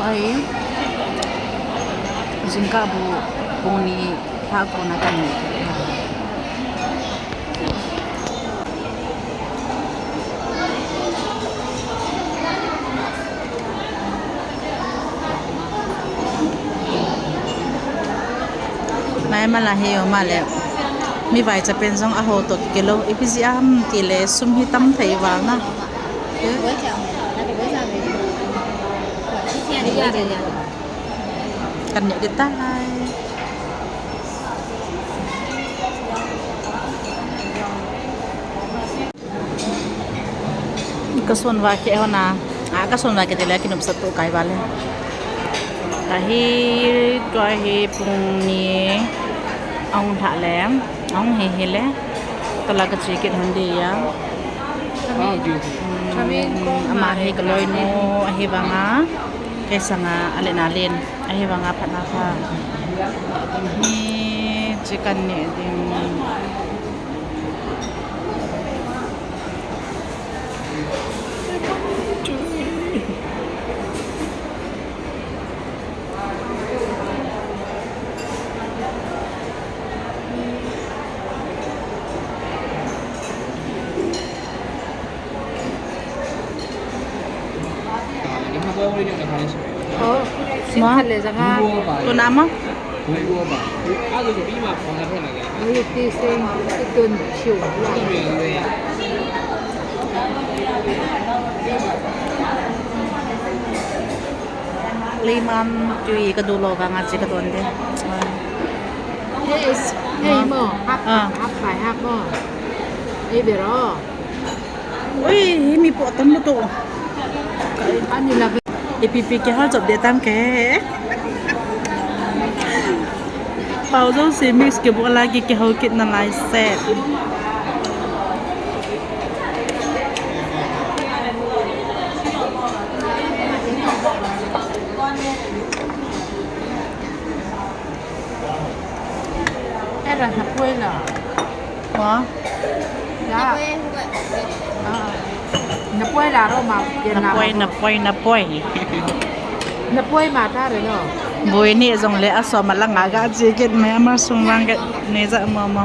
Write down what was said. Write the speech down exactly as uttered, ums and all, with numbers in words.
Ai, jingkah bu pung ni lha kona kan ne. Nai mala hi o male. Mi vaicha pen jong aho toh kilou. Ipi jeh ham tile sum hi tam thei vanga. Kan ne kit tai. Ka son va ke hona. A, ka son va ke tile kinopsah to kai vale. Tahi, tua hi pung ni ahung lha le, ahung hi hi le. Tola ka che kit hon di ya. Ama hi ka loinu ahi vanga. Kei sanga alen alen. Ahi vanga phatna pha. Ni chicken ni ding. Oh, ma? Tuna ma? Ayu ti sing itun chiu. Leiman tui ka duh lou vanga che ka don de. Yes, hey mo, hap, ah, hap pai hap mo. Ei bero. Ui, hi mi po tam lo to. Ani la. Ipi pi kihal chop de tam ke. Pau jouse mix ke bu lagi kihou kit nalai se. Era na puela. Mo? Ya. Ah. Na puela ro ma. Na poi, na poi, na poi. Na poi ma ta re no. Bui ni jong le aso ma la nga ga che kit me ama sum vang ga ne ja mo mo.